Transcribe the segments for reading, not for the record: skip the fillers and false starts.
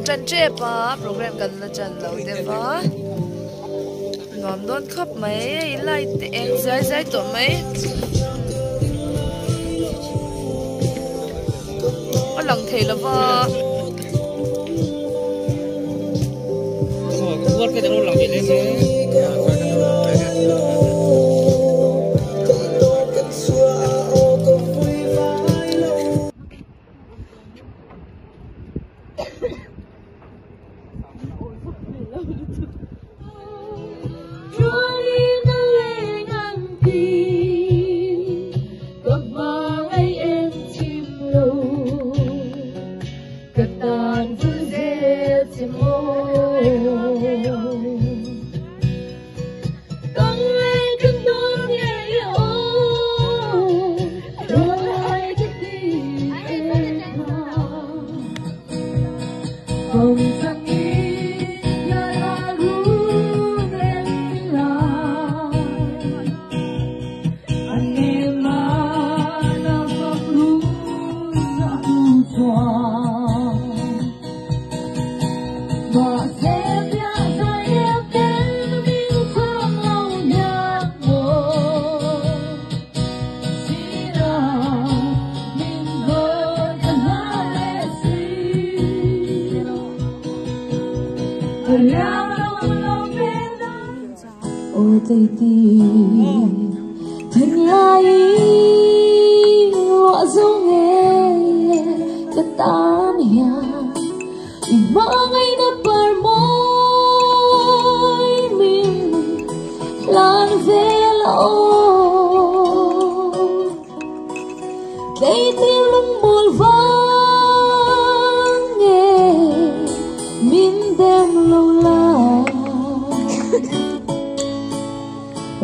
Ṭan ṭep a, program kan la ṭan lo deuh a, nuam dawn khawp mai hei light te eng zai zai tawh mai a lang thei lo va.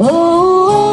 Oh, oh, oh.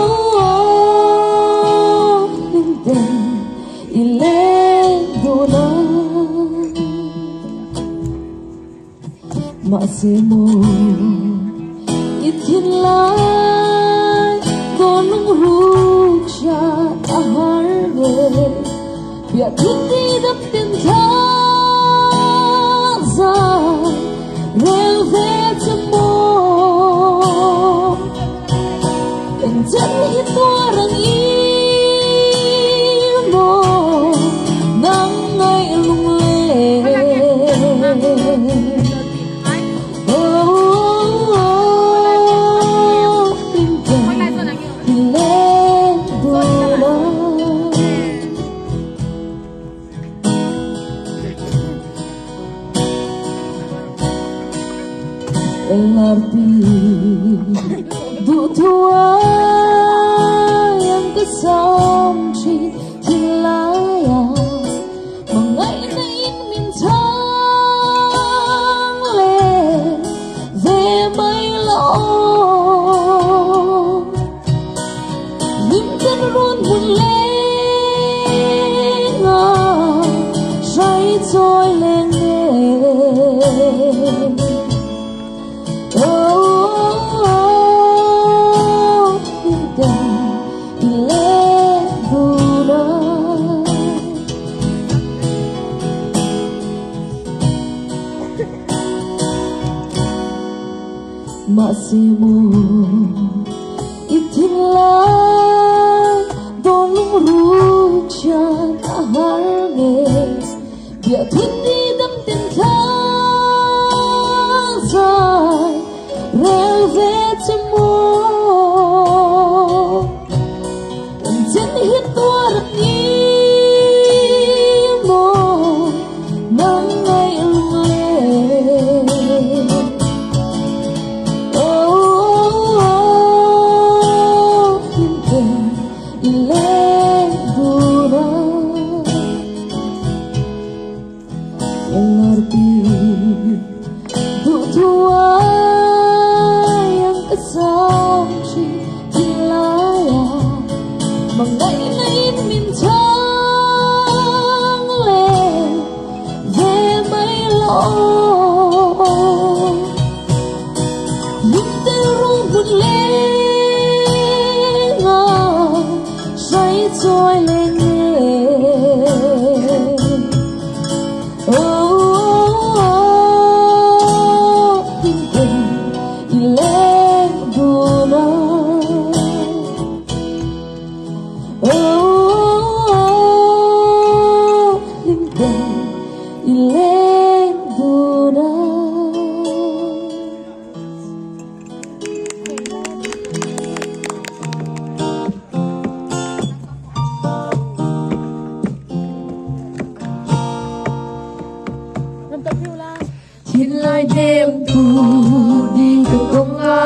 thu di ka kawnga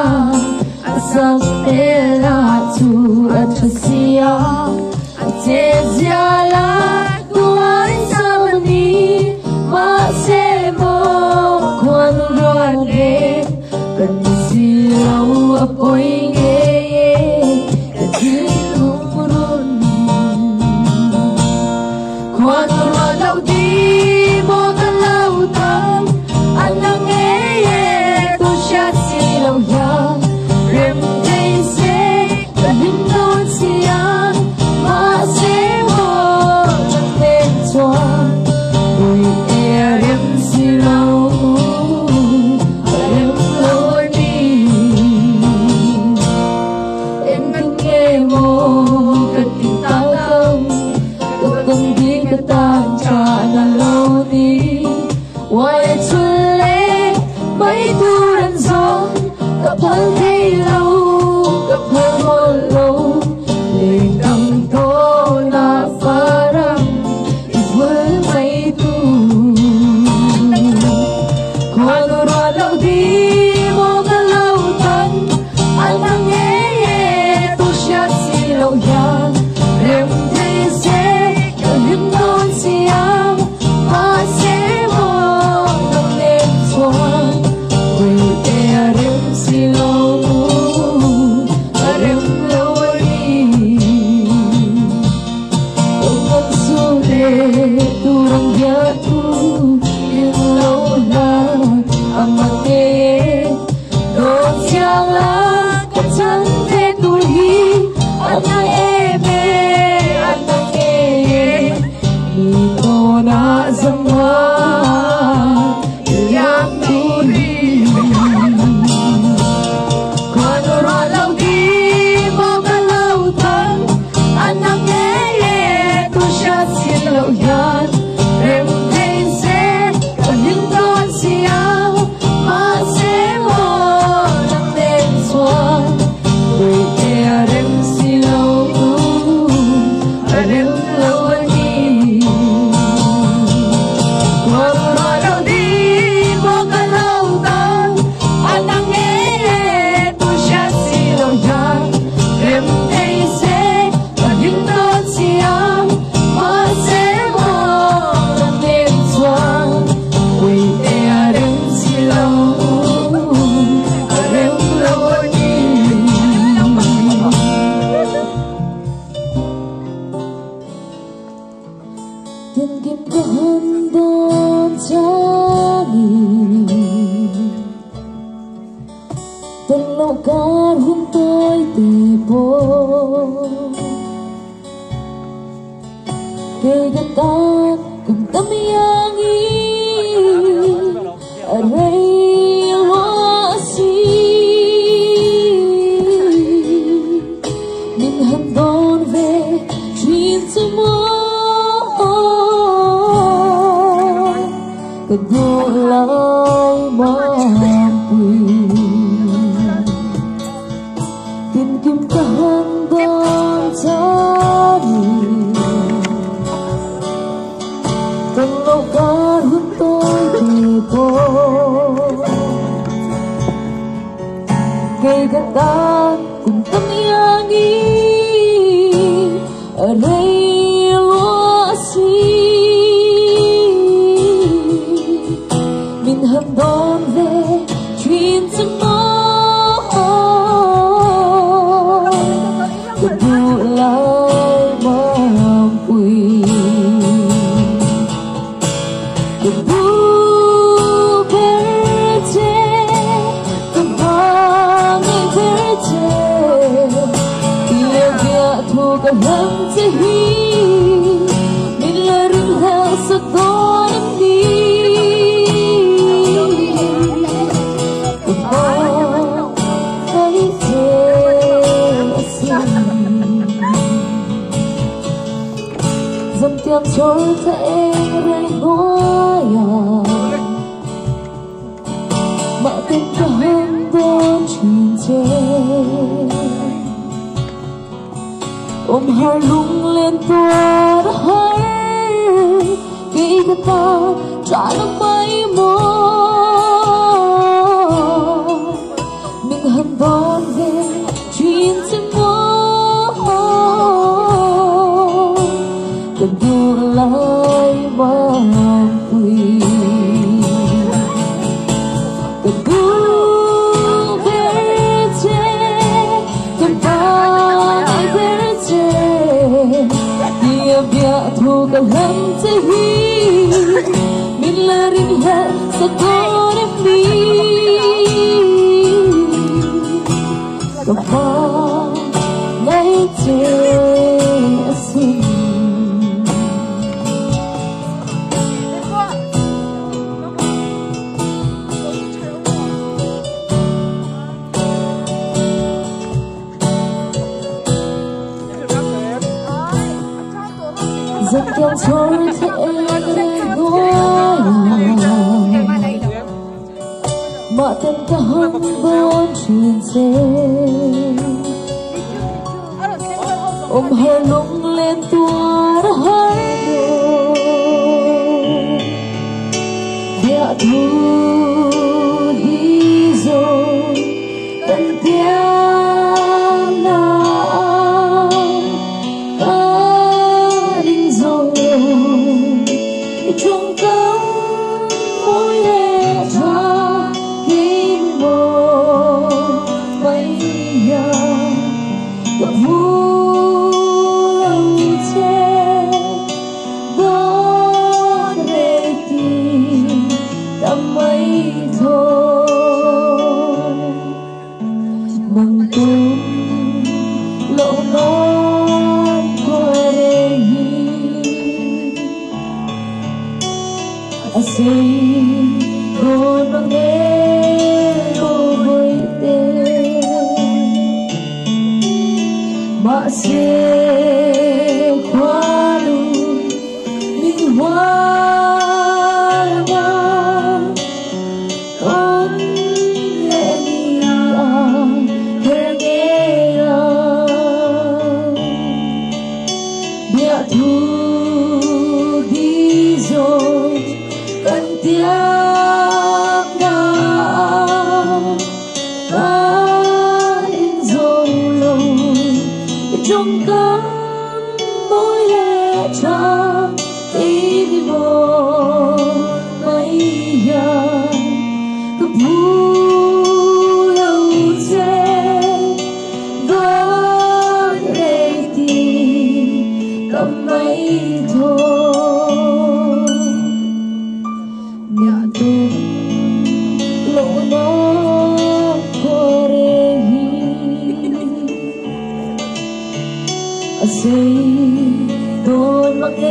a sakhmel a chu a tha sia a che zia la tuai sam a ni mahse maw khuanu ruat nen kan ni si lo a pawi ngei e ka thinlung run. Khuanu ruat loh di maw ka lo tan a na ngei e tu hriat si lo hian rem thei se ka hlim dawn sia mahse maw nang nen chuan ui e a rem si lo a rem lo a ni. Engtin nge maw ka ti tak ang ka kawng di ka tan tan a lo ni uai a chhun le mai tur an zawng ka phal thei lo ka phal mawlh lo leng dang tawn ah farang i bul mai tu khuanu ruah loh di maw ka lo tan a na ngei e tu hriat si loh hian rem thei se ka hlim dawn sia mahse maw nang nen chuan ui te a rem si lo a rem lo a ni. Awm su le tur ang bia thu in lo hlan a ma ngei e dawn chiang la ka chan ve tur hi a na em e a na ngei e mi tawn ah zama liam tur hi. Khuanu ruah loh di maw ka lo tan a na ngei e tu hriat si loh hian rem thei se ka hlim dawn sia mahse maw nang nen chuan ui te a rem si lo a rem lo a ni. Khuanu ruah loh di maw ka lo tan a na ngei e tu hriat si loh hian rem thei se ka hlim dawn sia mahse maw nang nen chuan ui te a rem si lo a rem lo a ni. Tin kim ka han dawn chani tân loh kar hun tawi te pawh kei ka tan kum tam iang i a rei lua si min han dawn ve thin chu maw ka duh lai mampui tin kim ka han dawn chani tân loh kar hun tawi te pawh kei ka tan kum tam iang i a rei lua si min han dawn ve thin chu maw ka duh lai mampui ka duh ber che ka hmangaih ber che tia bia thu ka hlam che hi min la ring hel sak dawn em ni ka hmangaih che asin. Dâm tiang chor tha eng rei hnuaiah mah ten ka han dawn thin che ôm har lung lên tuar har kei ka ta trả nó mãi maw. Ka hlam che hi min la ring hlel sa dawn em ni Ka hmangaih che asin. Zan chor the ma ten ka hang bon thin che om har lung lên tuar har do bia thu đi rồi tận tiam na ka ring zo trong tâm mối lệ tha kim mô bay ya gặp vu lâu che đón rê ti ta mấy thôi nang tum lộ non qua đây asi don mang o boite ma se khwalu min hoal nga ton le ni a her nge a bia thu đi rồi cần tiếc na ta in dâu lâu trong cơn mối lệ cha khi mi mô mấy ya cứ vu lâu che đón rê ti cầm mấy thôi nhà tum lộ nó qua đây asi don mang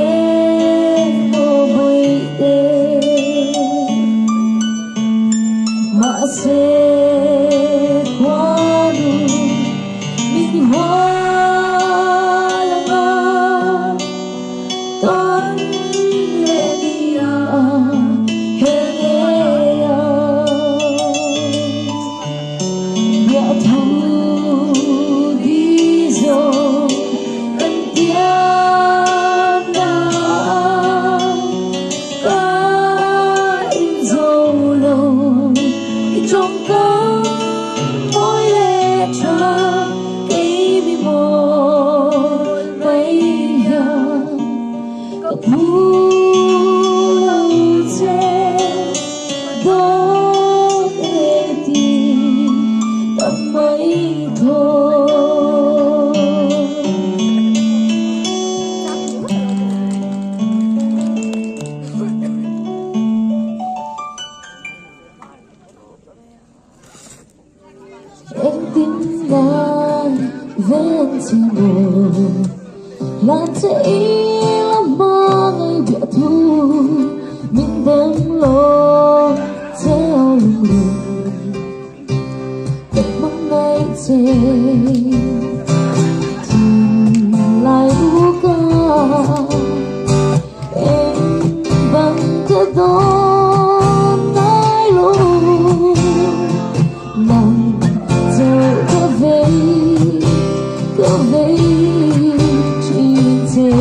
o boite ma se khwalu min hoal nga ton le ni a her nge a bia thu đi rồi cần tiếc na ta in dâu lâu trong cơn mối lệ cha cây mi mô mấy ya có vu lâu che đón rê ti ta mấy thôi. Em tin ngan ven chi mô lan che ila mang ai bia thu min dem lo che lung lung em mang ngai che tìm lại u ca em bằng cái đón nai lu nang giờ có về chuyện thế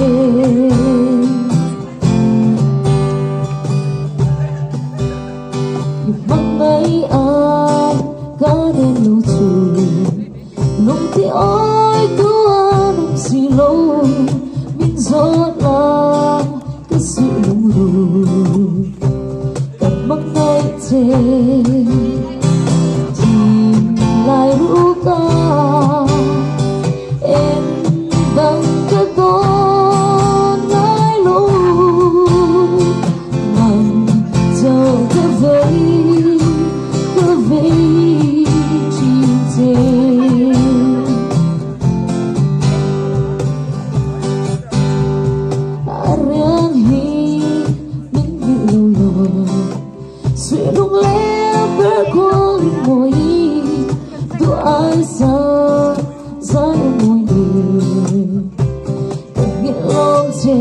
mang mấy ai cả đêm lâu chu lung thì ôi tua nung xì lâu min gió là cái sự lung rù tập mang mấy thế tìm lại ru ca em bằng cái đón ngai lu Se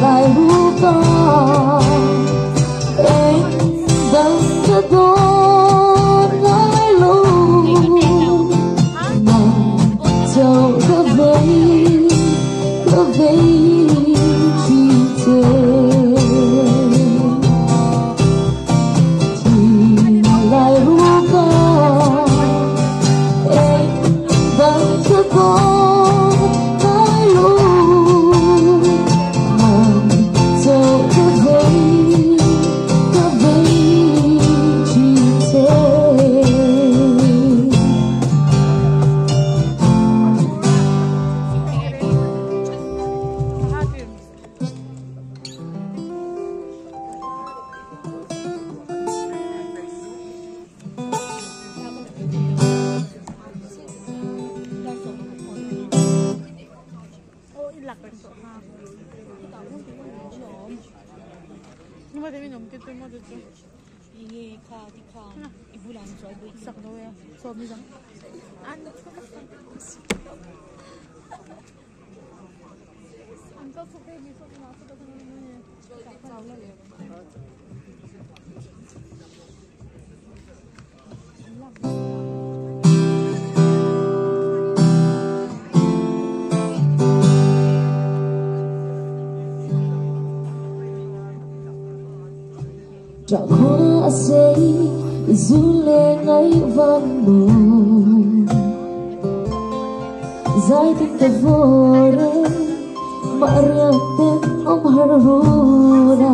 Lai ruka Em dang ka don ngai lo Nang châu ka vei chi che Lai ruka Em dang ka don ngai lo Nang châu ka vei chi che. Chakuna say izule ngai van mo Zai tin ka vore mariaten om haruna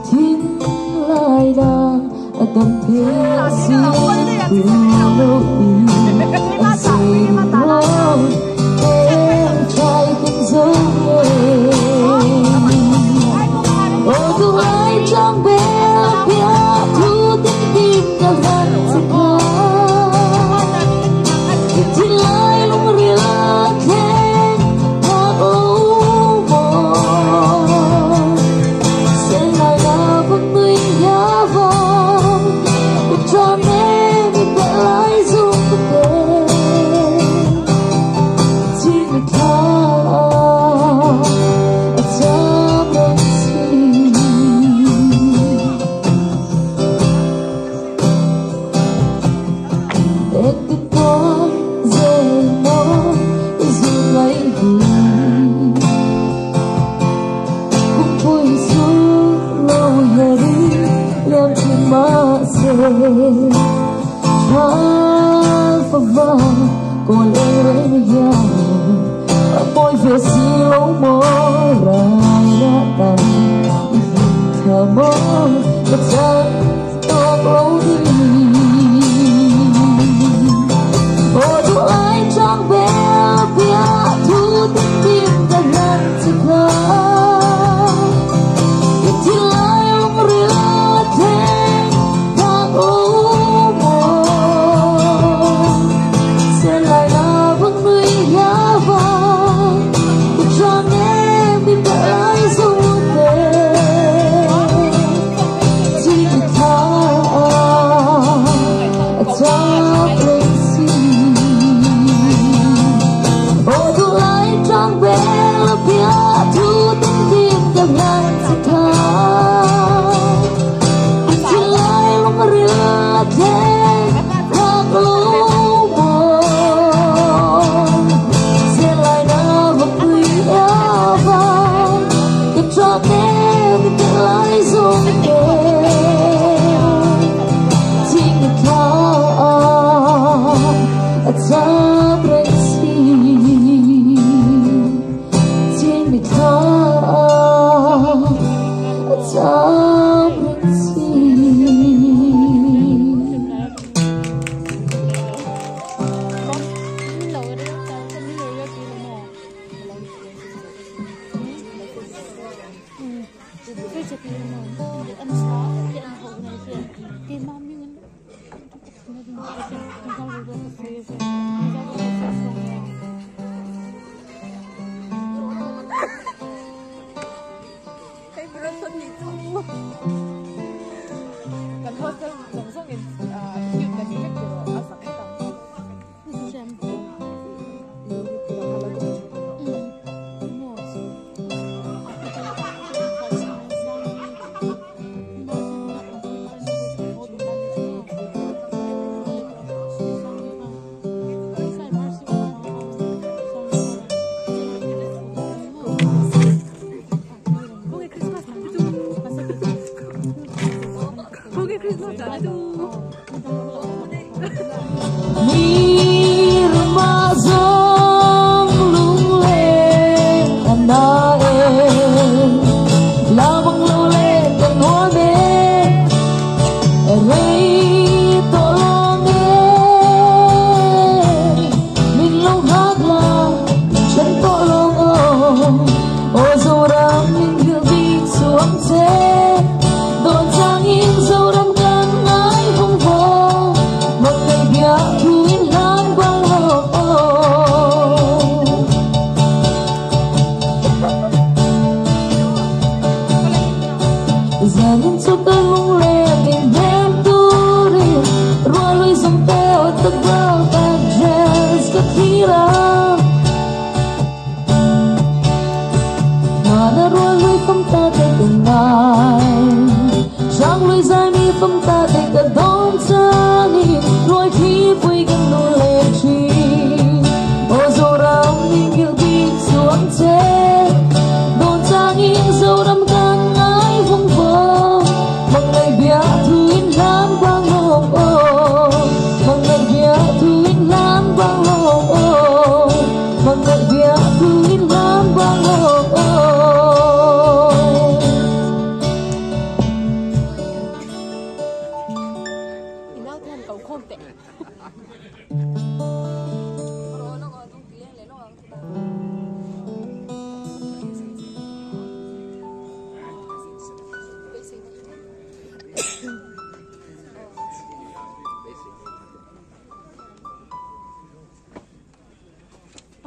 Tin lai na atam the si lo i si ro em trai tin zo Ô tu ai trong bé bia thu tin tim ka van se kha Tin lai lung ril khen thak lo mo Se lai na vang nui ya vang Cho nên mi bẹ lại dung te Chỉ tha Chỉ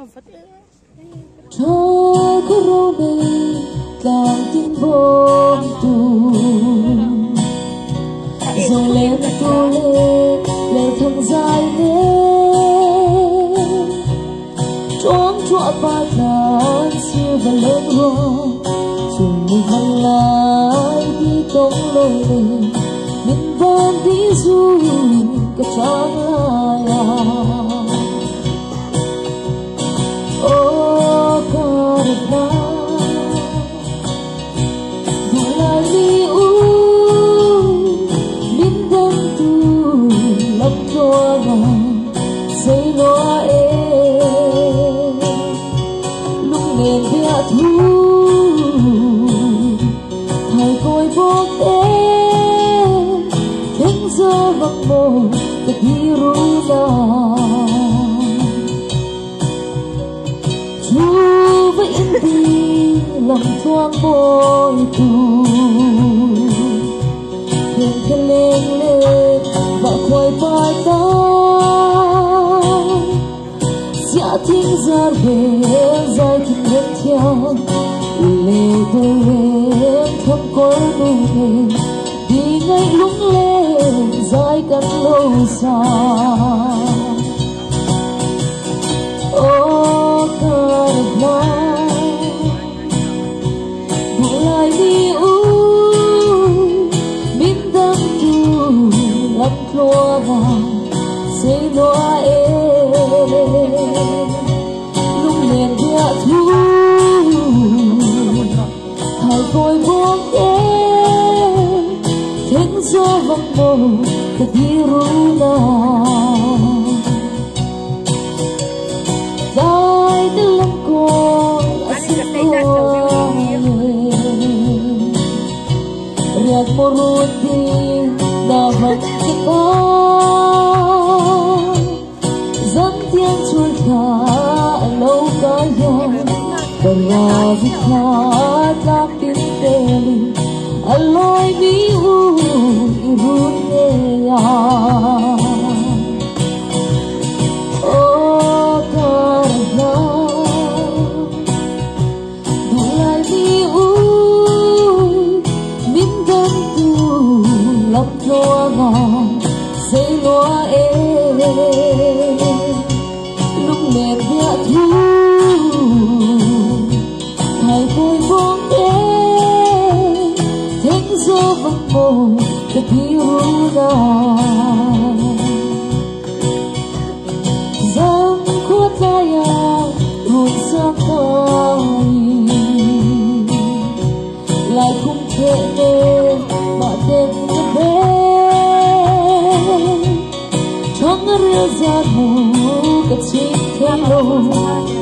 Tha ka ro nei tlang tin bawm tu Zo len tu le lel thang zai ne Chuang chua pa tlan siêu và lên hoa Chung mi hăng lai đi tông lôi lên Min van đi du ka chang lai à. Ô karna Dulai mi u Min dang tu lam tuanga Say loa e Lung len bia thu Thai côi bốc e Thính gió vắng mồ Ka thi ru na Thu với in đi lòng thoáng bồi tù Thuyền thuyền lên lên và khoai bài ta Dạ thính ra về dài thính hết theo Lê đôi lên thăm có nụ nề Đi ngay lúng lên dài cắn lâu xa. Ô karna Dulai mi u Min dang tu lam tluanga Say loa e Lung len bia thu Thai côi buông e Thính gió vắng mồ Ka thi ru na Dai te lam ko Riak moruti dapat kita Zan tiang chul tha lâu kaya Baravika tlapin teli Aloy mi u irunea. O karna Dulai mi u Min dang tu lam tluanga Say loa e Lung len bia thu Thai côi bóng e Thính gió vắng mồ Ka thi ru na Giang khuất lai run sang tai Lại không thể nên mà tên ka bé Trong rìa gian mù ka chim theo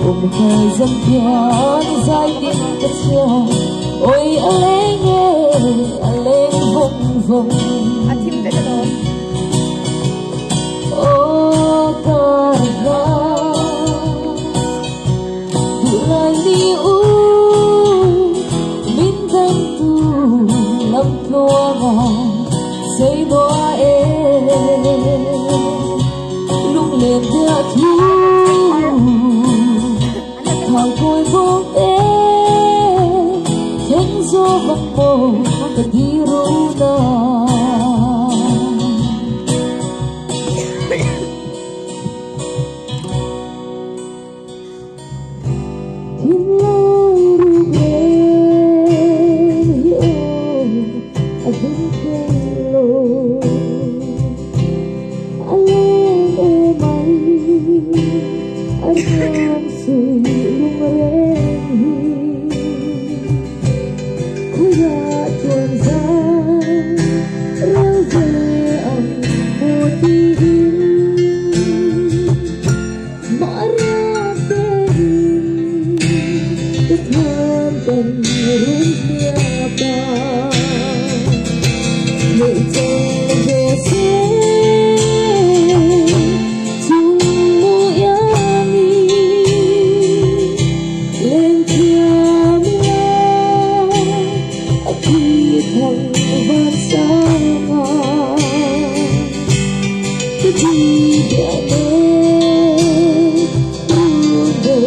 Ôm hơi dân thian dài tin ka chia Ôi a leng e a leng vong vong. Ô karna Dulai mi u Min dang tu lam tluanga Say loa e Lung len bia thu Thai côi bóng e Thính gió vắng mồ Ka thi ru na. Thiên lai ru lên hi ô a vinh thê lô A lên e mai a ram sui lung reng hi Khuya chuan giang reo về ang mùa ti in Mõ ra tê in Cái tham tình run nia pa Ngự chân về xe Chung mu yami Lên thiam la Khi thằng van sang Cái gì để mê Run về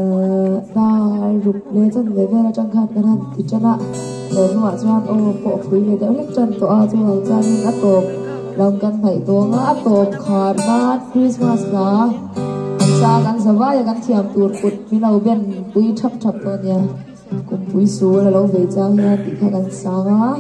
Aw dar ruk leh chan ve vel atang khan kan han ti tan a tawh hnuah chuan aw pawh a phui ve deuh hlek tan tawh a chuvang chuanin a tawp lam kan hnaih dawn a a tawp khar nan Christmas hla an sa kan za vai a kan thiam tur kut min lo ben pui thap thap tawh a nia kumpui sul a lo vei chang hian tih kha kan sang a.